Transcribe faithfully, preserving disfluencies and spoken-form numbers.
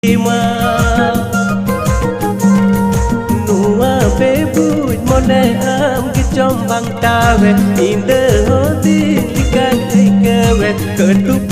ᱢᱟ᱾ ᱱᱚᱣᱟ ᱵᱮᱵᱩᱡ ᱢᱚᱱᱮ ᱟᱢ ᱜᱮᱪᱚᱢ ᱵᱟᱝ ᱴᱟᱣᱮ, ᱧᱤᱫᱟᱹ ᱦᱚᱸ ᱫᱤᱱ ᱞᱮᱠᱟᱧ ᱟᱹᱭᱠᱟᱹᱣᱮ, ᱠᱟᱹᱴᱩᱵ